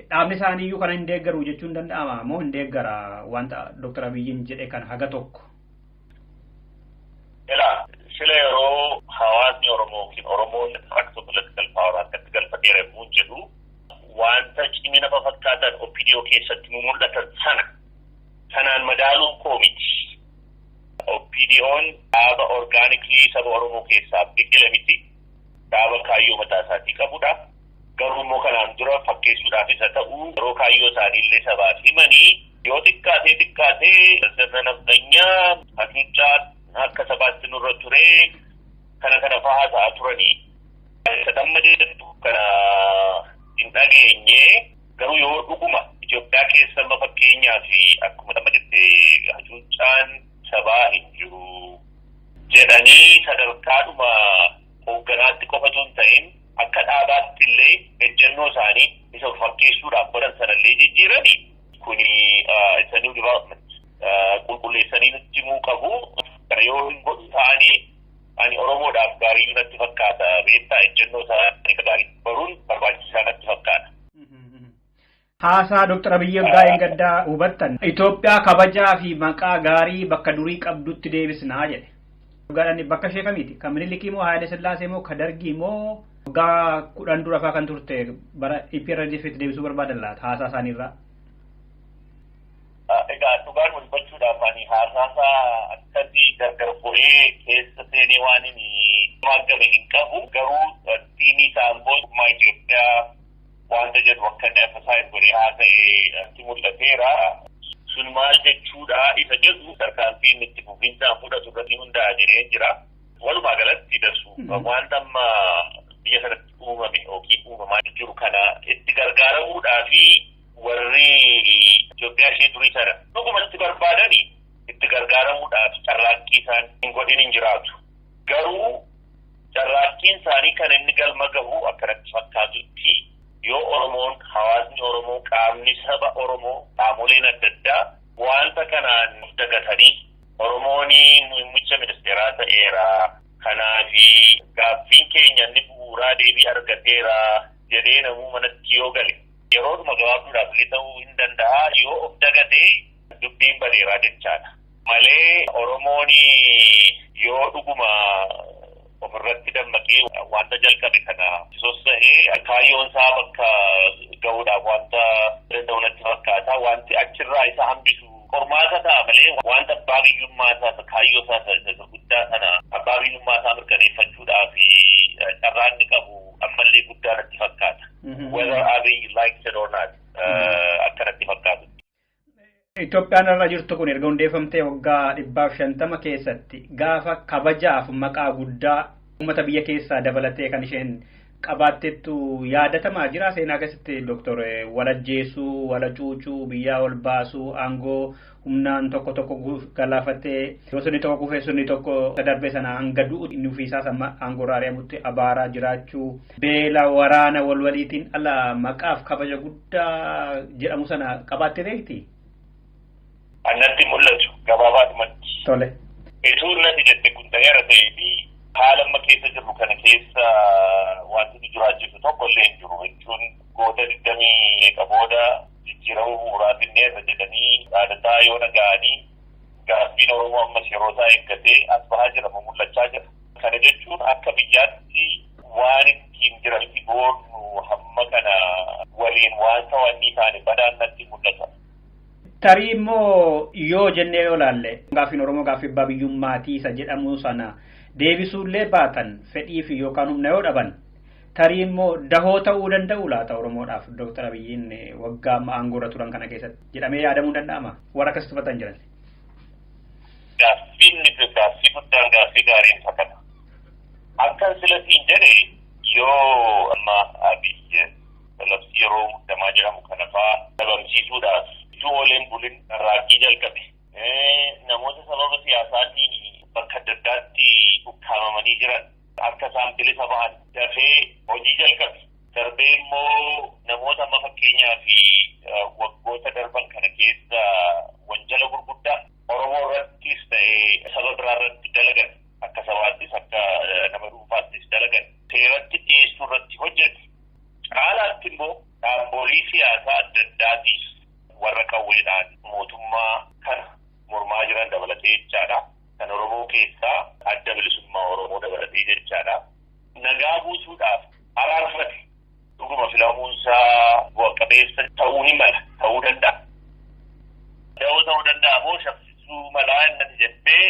dhaabni isaaniiyyuu kana hin deeggaru jechuun danda'ama moo hin deeggara wanta Dr. Abiyyiin jedhe kan haga tokko. Sila yeroo hawaasni Oromoo yookiin Oromoon facto political power akkatti galfateera yommuu jedhu wanta cimina fakkaatan OPDO keessatti nu mul'atan sana sanaan madaaluun koo miti. OPDO'n dhaaba organically saba Oromoo keessaa biqile miti. Dhaaba kaayyoo mataa isaatii qabudha. Garuu immoo kanaan dura fakkeessuudhaaf isa ta'u yeroo kaayyoo isaanii illee sabaaf himanii yoo xiqqaatee xiqqaatee sirna nafxanyaa hacuuccaa akka sabaatti nurra ture kana kana fa'aa haasa'aa turanii. Isa amma jedhu kana hin dhageenye garuu yoo dhuguma Itoophiyaa keessa amma fakkeenyaa fi akkuma amma jette hacuuccaan sabaa hin jiru jedhanii sadarkaadhuma hoogganaatti qofa osoo hin ta'in akka dhaabaatti illee ejjennoo isaanii isa fakkeessuudhaaf godhan sanallee jijjiirani kuni isa new development qulqulleessanii nutti himuu qabu. Kana yoo hin godhu ta'anii ani Oromoodhaaf gaarii natti fakkaata beektaa ejjennoo isaanii gaarii baruun barbaachisaa natti fakkaata. Haasaa Dr. Abiyyi Waggaa gaddaa hubattan Itoophiyaa kabajaa fi maqaa gaarii bakka durii qabdutti deebisnaa jedhe. Waggaadhaan bakka ishee kamiiti? Kan Minilikii moo Haayile Sillaasee moo ka Dargii moo waggaa 10 dura faa kan turte bara EPRDF itti deebisuu barbaadan laata haasaa isaaniirraa? Egaa dhugaan dubbachuudhaaf ani haasaasaa akkasii gargar bu'ee keessa seenee waan inni maagame hin qabu garuu tiimii isaa immoo Itoophiyaa wanta jedhu akka inni emphasize godhee haasa'e itti mul'ateera. Sun maal jechuudha isa jedhu tarkaanfii inni itti fufinsaan fudhatu irratti hundaa'a jedhee jira. Walumaa galatti darsu wanta amma biyya sanatti uumame yookiin uumamaa jiru kana itti gargaaramuudhaa fi warri Itoophiyaa ishee durii sana dhugumatti barbaadani itti gargaaramuudhaaf carraaqqii isaan hin godhin hin jiraatu. Garuu carraaqqiin isaanii kan inni galma gahu akkanatti fakkaatutti yoo Oromoon hawaasni Oromoo qaamni saba Oromoo qaamoleen adda addaa wanta kanaan dagatanii Oromoon muummicha ministeeraa ta'eera. Kanaafi gaaffiin keenya inni bu'uuraa deebii argateera jedhee namuu manatti yoo gale yeroodhuma gabaabduudhaaf illee ta'uu hin danda'a yoo of dagatee dubbiin badeeraa jechaadha. Malee Oromoon yoo dhuguma Ofirratti dammaqee wanta jalqabe kana sossa'ee kaayyoon isaa bakka ga'uudhaaf wanta danda'u natti fakkaata. Wanti achirraa isa hambisu qormaata ta'a malee wanta abbaa biyyummaa isaa kaayyoo isaa isa guddaa sana abbaa biyyummaa isaa mirkaneeffachuudhaaf carraa inni qabu ammallee guddaa natti fakkaata. Whether Abiy likes it or not, akkanatti fakkaatu. Itoophiyaan irra jirtu kun erga hundeeffamtee waggaa 150 keessatti gaafa kabajaaf maqaa guddaa uummata biyya keessaa dabalatee kan isheen qabaattettu yaadatamaa jira seenaa keessatti Dooktor walajjeesuu, walacuucuu, biyyaa ol baasuu, aangoo humnaan tokko tokko galaafatee yoo sunni tokko kufee sunni tokko darbe sana hanga du'u inni ofiisaas amma aangoo irraa ari'amutti abaaraa jiraachuu beela waraana walwaliitiin ala maqaaf kabaja guddaa jedhamu sana qabaattee beekti? Annatti mul'atu gabaabaadhumatti. Tole. Ituu natti jette kun ta'eera ta'ee fi haala amma keessa jirru kana keessa wanti nu jiraachisu tokko illee hin jiru jechuun goota 20 booda jijjiirama bu'uuraa finneerra jedhanii dhaadataa yoo dhaga'anii gaaffiin Oromoo ammas yeroo isaa eeggatee as bahaa jira, mul'achaa jira. Kana jechuun akka biyyaatti waan ittiin jiranitti boonnu hamma kana waliin waan ta'anii taane badaan natti mul'ata. Tarii immoo yoo jennee yoo laalle gaaffiin Oromoo gaaffii abbaa biyyummaatii isa jedhamu sana deebisuullee baatan fedhii fi yookaan humna yoo dhaban tarii immoo dahoo ta'uu danda'u laata Oromoodhaaf Dooktar Abiyyiin waggaa amma aangoorra turan kana keessatti jedhamee yaadamuu danda'ama warra akkas tuffatan jiran. Gaaffiin gaaffii guddaan gaaffii gaariin fakkaata. Akkan silasiin jedhe yoo amma Abiyyi labsii yeroo muddamaa jedhamu kana fa'aa dhabamsiisuudhaaf ituu ooleen bulin raakkii jalqabe. Namoota sababa siyaasaatiin bakka adda addaatti ukkaamamanii jiran akka isaan bilisa ba'an dafee hojii jalqabe. Darbee immoo namoota amma fakkeenyaa fi waggoota darban kana keessa wanjala gurguddaa Oromoo irrattis ta'ee saba biraa irratti dalagan akka sabaattis akka nama dhuunfaattis dalagan seeratti dhiyeessuu irratti hojjete. Caalaatti immoo dhaabbolii siyaasaa adda addaatiif warra qawweedhaan mootummaa kana mormaa jiran dabalatee jechaadha. Kan Oromoo keessaa adda bilisummaa Oromoo dabalatee jechaadha. Nagaa buusuudhaaf araarfate dhuguma filamuunsaa bu'a qabeessa ta'uu ni mala ta'uu danda'a. Da'oo ta'uu danda'a moo shaffisuu malaa innati jettee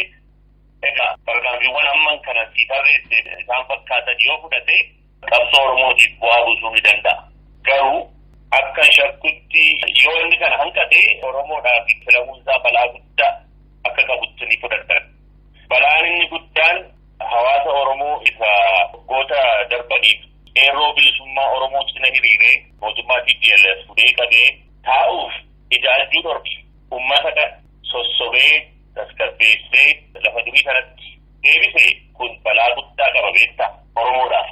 egaa tarkaanfiiwwan amman kana sii tarreesse isaan fakkaatan yoo fudhate qabsoo Oromootiif bu'aa buusuu ni danda'a. Garuu akka shakkutti yoo inni kana hanqate Oromoodhaaf filamuunsaa balaa guddaa akka qabutti ni fudhatan. Balaan inni guddaan hawaasa Oromoo isa waggoota darbaniif qeerroo bilisummaa Oromoo cina hiriiree mootummaa TPLF fudhee qabee taa'uuf ijaajjuu dhorke uummata kana sossobee tasgabbeessee lafa durii sanatti deebise kun balaa guddaa qaba beektaa Oromoodhaaf.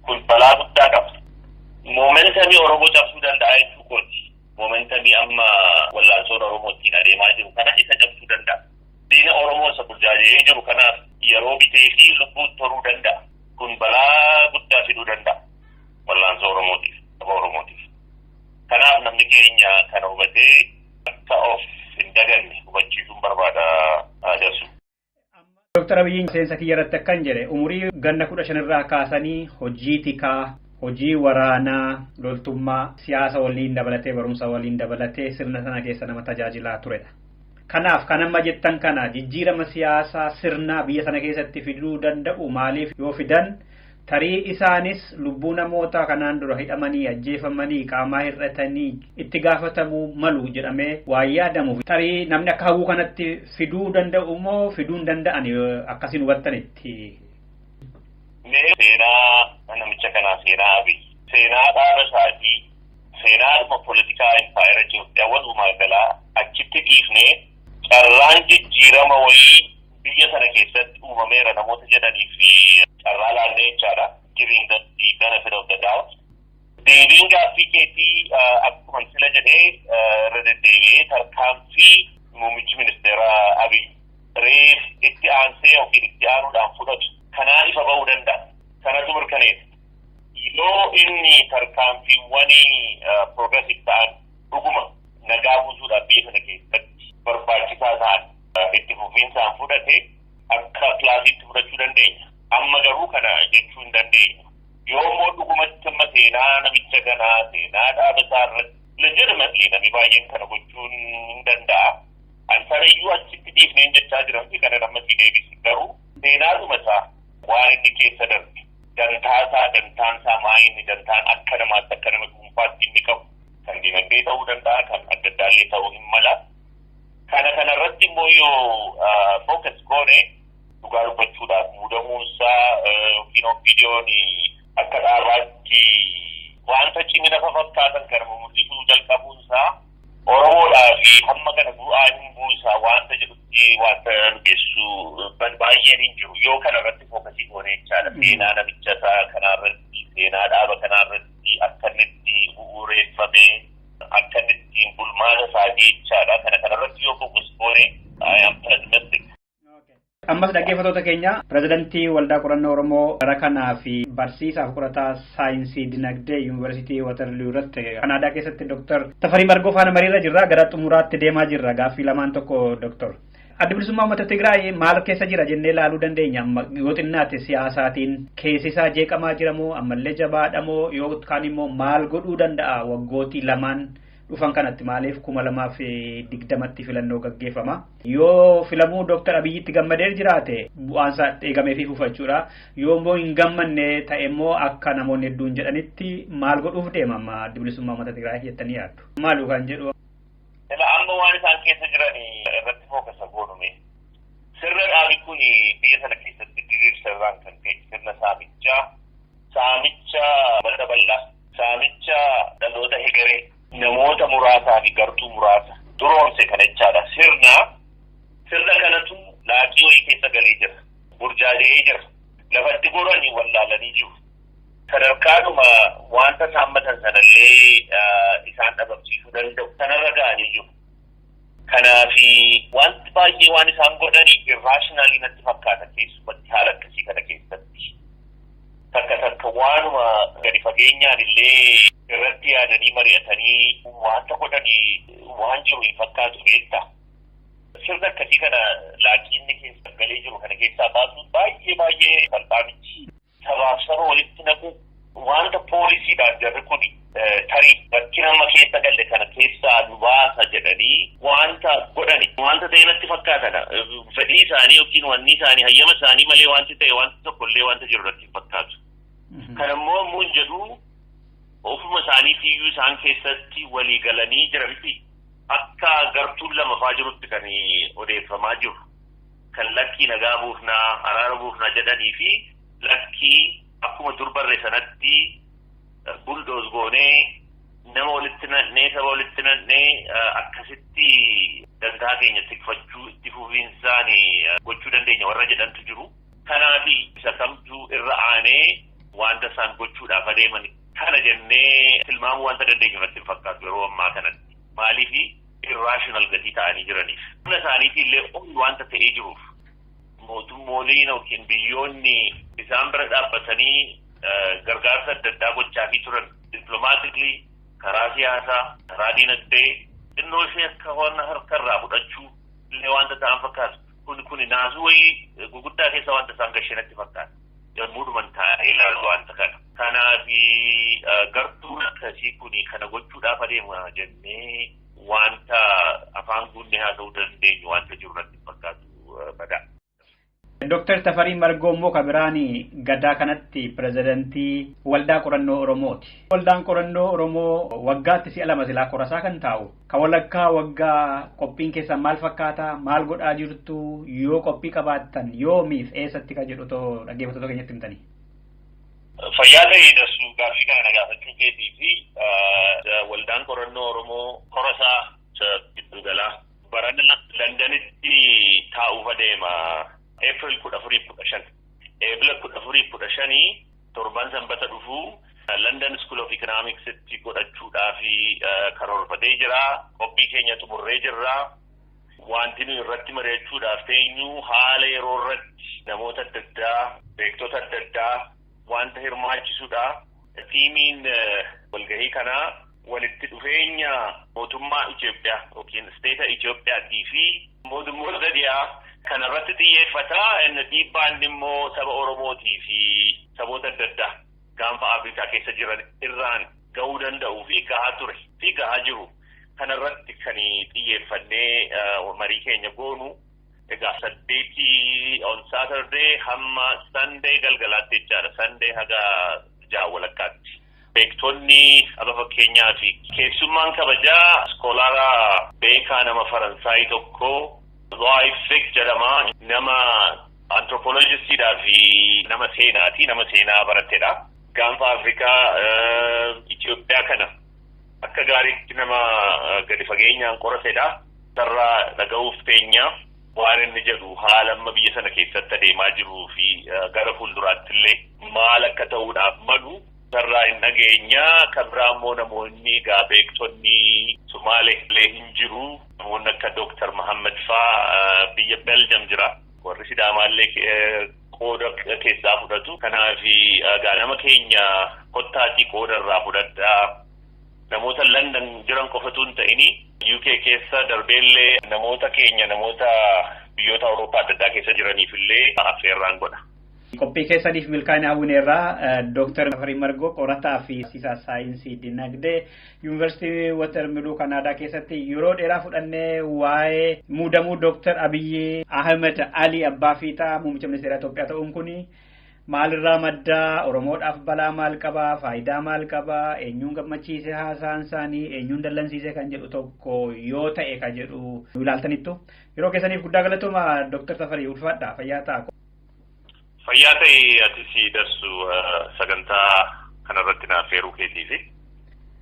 Kun balaa guddaa qaba. Moomentamii Oromoo cabsuu danda'a jechuu kooti. Moomentamii amma wallaansoon Oromoo ittiin adeemaa jiru kana isa cabsuu danda'a. Diina Oromoo isa burjaajee jiru kanaaf yeroo bitee fi lubbuun toruu danda'a. Kun balaa guddaa fiduu danda'a. Wallaansoo Oromootiif, saba Oromootiif. Kanaaf namni keenya kana hubatee akka of hin daganne hubachiisuun barbaada Darsu. Dooktar Abiyyiin seensa kiyya irratti akkan jedhe umurii ganna 15 irraa kaasanii hojii tikaa, hojii waraanaa, loltummaa, siyaasa waliin dabalatee barumsa waliin dabalatee sirna sana keessa nama tajaajilaa turedha. Kanaaf kan amma jettan kana jijjiirama siyaasaa sirnaa biyya sana keessatti fiduu danda'u maaliif yoo fidan tarii isaanis lubbuu namoota kanaan dura hidhamanii ajjeefamanii qaamaa hir'atanii itti gaafatamuu malu jedhamee waan yaadamuuf tarii namni akka hawwuu kanatti fiduu danda'u moo fiduu hin danda'an akkasiin hubattanitti. Mee seenaa namicha kanaa seenaa Abiy seenaa dhaaba isaatii seenaa poolitikaa impaayera Itoophiyaa walumaa galaa achitti dhiifnee carraan jijjiirama wayii biyya sana keessatti uumameera namoota jedhanii fi carraa laannee jechaadha. Giving the benefit of the doubt. Deebiin gaaffii keetii akkuma sila jedhee irra deddeebi'ee tarkaanfii muummichi ministeeraa Abiy reef itti aansee yookiin itti aanuudhaan fudhatu kanaan ifa ba'uu danda'a. Kanatu mirkaneessa. Yoo inni tarkaanfiiwwan progressive ta'an dhuguma nagaa buusuudhaaf biyya sana keessatti barbaachisaa ta'an itti fufiinsaan fudhate akka kilaasiitti fudhachuu dandeenya. Amma jechuu hin dandeenyu. Yoo immoo dhugumatti amma seenaa namicha kanaa seenaa dhaaba isaa irratti legitimately namni baay'een kana gochuun hin danda'a. An sanayyuu achitti dhiifneen jechaa jira fi kana nama si deebisu garuu seenaadhuma isaa waan inni keessa darbe dantaa isaa dantaan isaa maa inni dantaan akka namaatti akka nama dhuunfaatti inni qabu kan dinagdee ta'uu danda'a kan adda addaallee ta'uu hin mala. Kana kanarratti immoo yoo focus goone dhugaa dubbachuudhaaf muudamuunsaa yookiin OPDO'n akka dhaabaatti wanta cimina fakkaatan kana mul'isuu jalqabuunsaa Oromoodhaa fi hamma kana bu'aa hin buusaa wanta jedhutti wanta nu geessu baay'een hin jiru. Yoo kanarratti focus goone jechaadha. Seenaa namicha isaa kanarratti, seenaa dhaaba kanarratti akka inni itti bu'uureeffame, akka inni ittiin bulmaata isaatii jechaadha. Kana kanarratti yoo focus goone I am pessimistic. Ammas dhaggeeffattoota keenya, pirezidantii Waldaa Qorannoo Oromoo bara kanaa fi barsiisaaf qorataa saayinsii dinagdee Yuunivarsiitii Waterloo irratti Kanaadaa keessatti Dooktar Tafarii Margoo faana mariirra jirra. Gara xumuraatti deemaa jirra. Gaaffii lamaan tokko, Dooktar. Adda Bilisummaa Uummata Tigraay maal keessa jira jennee ilaaluu dandeenya? Amma yoo xinnaate siyaasaatiin keessi isaa jeeqamaa jira moo ammallee jabaadha moo yookaan immoo maal godhuu danda'a waggootii lamaan dhufan kanatti? Maaliif 2020tti filannoo gaggeeffama? Yoo filamuu Dooktar Abiyyitti gammadee jiraate bu'aan isaa eegamee fi fufachuudha. Yoo immoo hin gammanne ta'e immoo akka namoonni hedduun jedhanitti maal godhuuf deema amma Adda Bilisummaa Uummata Tigraay jettanii yaaddu? Maal kan jedhu? Amma waan isaan keessa jiran irratti focus goonume. Sirna dhaabi kun biyya sana keessatti diriirsa irraan kan ka'e sirna saamichaa, saamicha bal'a bal'aa, saamicha dhaloota hegeree namoota muraasaa fi gartuu muraasa duroomse kana jechaadha. Sirna kanatu laaqii wayii keessa galee jira. Burjaaja'ee jira. Lafatti goranii wallaalanii jiru. Sadarkaadhuma wanta saammatan sanallee isaan dhabamsiisuu danda'u. Sanarra ga'anii jiru. Kanaafi wanti baay'ee waan isaan godhani irrational natti fakkaata keessumatti haala akkasii kana keessatti. Takka takka waanuma gadi fageenyaan illee irratti yaadanii mari'atanii wanta godhani waan jiru hin fakkaatu beektaa. Sirna akkasii kana laaqiinni keessa galee jiru kana keessaa baasuun baay'ee baay'ee salphaa miti. Sabaaf saba walitti naquu wanta poolisiidhaan jarri kun tarii rakkina amma keessa galle kana keessaa nu baasa jedhanii wanta godhani wanta ta'e natti fakkaatana. Fedhii isaanii yookiin wanni isaanii hayyama isaanii malee wanti ta'e wanti tokkollee wanta jiru natti hin fakkaatu. Kana immoo immoo hin jedhu, ofuma isaaniitiyyuu isaan keessatti walii galanii jira miti. Akka gartuun lama faa jirutti kan odeeffamaa jiru. Kan lakkii nagaa buufnaa, araara buufnaa jedhanii fi lakkii akkuma dur barre sanatti bulldoze goonee nama walitti naqnee saba walitti naqnee akkasitti dantaa keenya tikfachuu itti fufiinsaan gochuu dandeenya warra jedhantu jiru. Kanaafi isa kamtu irra aanee wanta isaan gochuudhaaf adeeman kana jennee tilmaamuu wanta dandeenyu natti hin fakkaatu yeroo ammaa kanatti. Maaliifi irrational gatii ta'anii jiraniif. Humna isaaniitii illee ol wanta ta'ee jiruuf mootummooliin yookiin biyyoonni isaan bira dhaabbatanii gargaarsa adda addaa gochaafii turan diplomatically, karaa siyaasaa, karaa dinagdee xinnoo ishee akka waan harkarraa fudhachuu illee wanta ta'an fakkaatu. Kun naasuu wayii guguddaa keessa wanta isaan gashee natti fakkaata. Yommuu dhuman taa'ee ilaalu wanta kana. Kanaafi gartuun akkasii kun kana gochuudhaaf adeema jennee wanta afaan guunnee haasa'uu dandeenyu wanta jiru natti fakkaatu badaa. Dooktar Tafarii Margoo immoo kan biraan gadaa kanatti pirezidantii Waldaa Qorannoo Oromooti. Waldaan Qorannoo Oromoo waggaatti si'a lama silaa qorasaa kan taa'u. Kan walakkaa waggaa qophiin keessan maal fakkaata? Maal godhaa jirtu? Yoo qophii qabaattan yoomiif eessatti kan jedhu otoo dhaggeeffattoota keenyatti himtanii? Fayyaa ta'ee darsuu gaaffii kana na gaafachuu keetii fi Waldaan Qorannoo Oromoo qorasaa giddugalaa barana Londanitti taa'uuf adeema. April 14-15. Eebila 14-15 torban sanbata dhufuu London School of Economicsitti godhachuudhaaf karoorfatee jira. Qophii keenya xumurree jirra. Wanti nuyi irratti mari'achuudhaaf teenyu haala yeroo irratti namoota adda addaa, beektota adda addaa wanta hirmaachisudha. Themeiin walgahii kanaa walitti dhufeenya mootummaa Itoophiyaa yookiin state Itoophiyaatii fi mootummoota dhiyaa kanarratti xiyyeeffata. Inni dhiibbaan immoo saba Oromootii fi saboota adda addaa gaanfa Afrikaa keessa jiran irraan gahuu danda'uu fi gahaa ture fi gahaa jiru kanarratti kan xiyyeeffannee marii keenya goonu. Egaa 8 on Saturday hamma Sunday galgalaatti jechaadha. Sunday haga 6 walakkaatti. Beektonni akka fakkeenyaa fi keessummaan kabajaa iskoolaara beekaa nama Faransaay tokko Louis Fick jedhama. Nama anthropologistiidhaa fi nama seenaati. Nama seenaa baratedha. Gaanfa Afrikaa Itoophiyaa kana akka gaariitti nama gadi fageenyaan qoratedha. Sarara dhaga'uuf teenya waan inni jedhu haala amma biyya sana keessatti adeemaa jiruu fi gara fuulduraatti illee maal akka ta'uudhaaf malu sarara hin dhageenya. Kan biraa immoo namoonni egaa beektonni Sumaalee illee hin jiru. Namoonni akka Dooktar Mahammad faa biyya Beljam jira. Warri Sidaamaa illee qooda keessaa fudhatu. Kanaaf egaa nama keenya kottaatii qooda irraa fudhadhaa. Namoota London jiran qofatu hin ta'ini UK keessa darbeellee namoota keenya namoota biyyoota Awurooppaa adda addaa keessa jiraniif illee affeerraan godha. Qophii keessaniif milkaa'ina hawwineerraa Dooktar Tafarii Margoo qorataa fi barsiisaa saayinsii dinagdee Yuunivarsiitii Waterloo Kanaadaa keessatti yeroo dheeraa fudhannee waa'ee muudamuu Dooktar Abiyyi Ahmed Ali Abbaa Fiixaa muummicha ministeera Itoophiyaa ta'uun kuni maalirraa maddaa, Oromoodhaaf balaa maal qabaa, faayidaa maal qabaa, eenyuun gammachiise haasaan isaanii, eenyuun dallansiise kan jedhu tokko yoo ta'e kan jedhu ilaaltanittu. Yeroo keessaniif guddaa galatooma Dooktar Tafarii, ulfaadha, fayyaa ta'a. Fayyaa ta'e atis darsu sagantaa kanarratti naaf affeeruu keetiifi.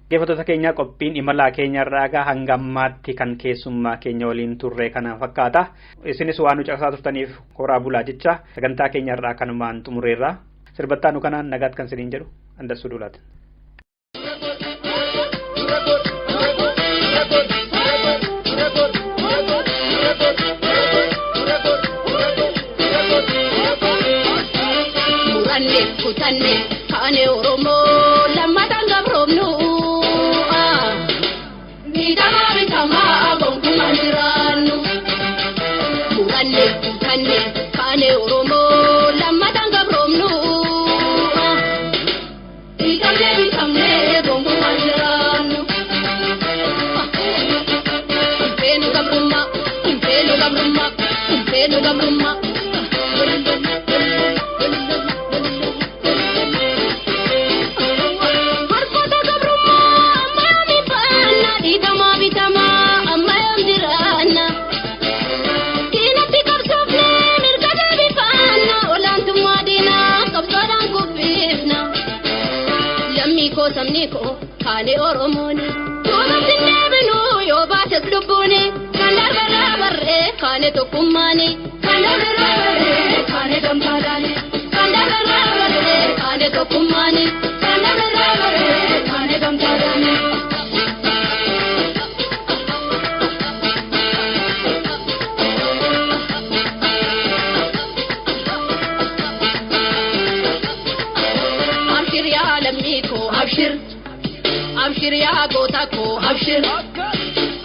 Dhaggeeffattoota keenya, qophiin imalaa keenyarraa egaa hanga ammaatti kan keessummaa keenya waliin turre kana fakkaata. Isinis waan nu caqasaa turtaniif horaa bulaa jecha sagantaa keenyarraa kanumaan xumureerra. Sirbattaa nu kanaan nagaatti kan isiniin jedhu Andassuu Duulaati. Muranne kutanne kaane Oromoo lammataan gabroomnu. Bitamaa bitamaa gonkumaan jiraannu. Muranne kutanne kaane Oromoo lammataan gabroomnu. Bitamne bitamne gonkumaan jiraannu. Hinfeenu gabrummaa, hinfeenu gabrummaa, hinfeenu gabrummaa. Harkoota gabrummaa amma yoom baanna, dhiitamaa bitamaa amma yoom jiraanna. Diinatti qabsoofne mirga deebifanna, olaantummaa diinaa qabsoodhaan kuffifna. Lammii koo sabni koo kaane Oromooni. Duubatti hin deebinu yoo baates lubbuuni. Kan darbarraa barree kaane tokkummaani. Kan darbarraa barree kaane gamtaadhaani. Kan darbarraa barree kaane tokkummaani. Kan darbarraa barree kaane gamtaadhaani. Abshir yaa lammii koo abshir. Abshir yaa goota koo abshir.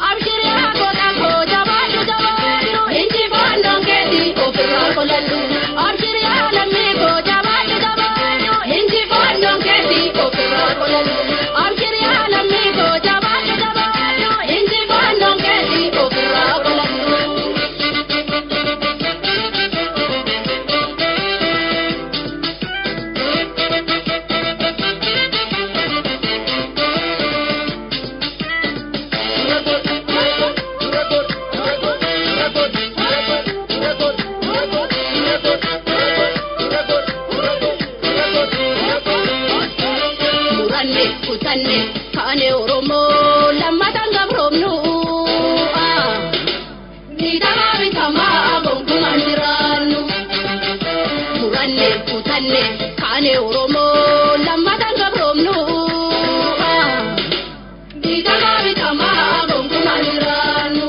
Abshir yaa goota koo jabaadhu jabaadhu injifannoon keeti ofirraa qoladhu. Abshir yaa lammii koo jabaadhu jabaadhu injifannoon keeti ofirraa qoladhu. Abshir yaa lammii koo jabaadhu jabaadhu injifannoon keeti ofirraa qoladhu. Muranne kutanne kaane Oromoo lammataan gabroomnu. Bitamaa bitamaa gonkumaan jiraannu. Muranne kutanne kaane Oromoo lammataan gabroomnu. Bitamaa bitamaa gonkumaan jiraannu.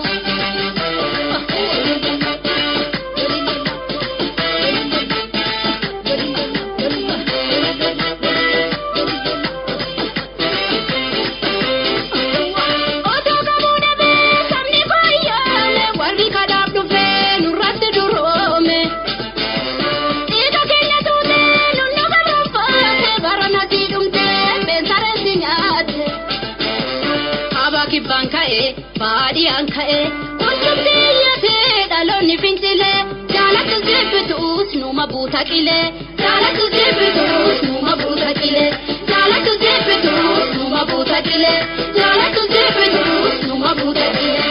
ka'e. Hundumti iyyatee dhaloonni fincilee. Jaalatu jibbituus numa buuta qilee. Jaalatu jibbituus numa buuta qilee. Jaalatu jibbituus numa buuta qilee. Jaalatu jibbituus numa buuta qilee.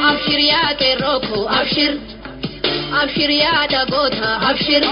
Abshir yaa qeerroo koo abshir. Abshir yaa dhagoota abshir.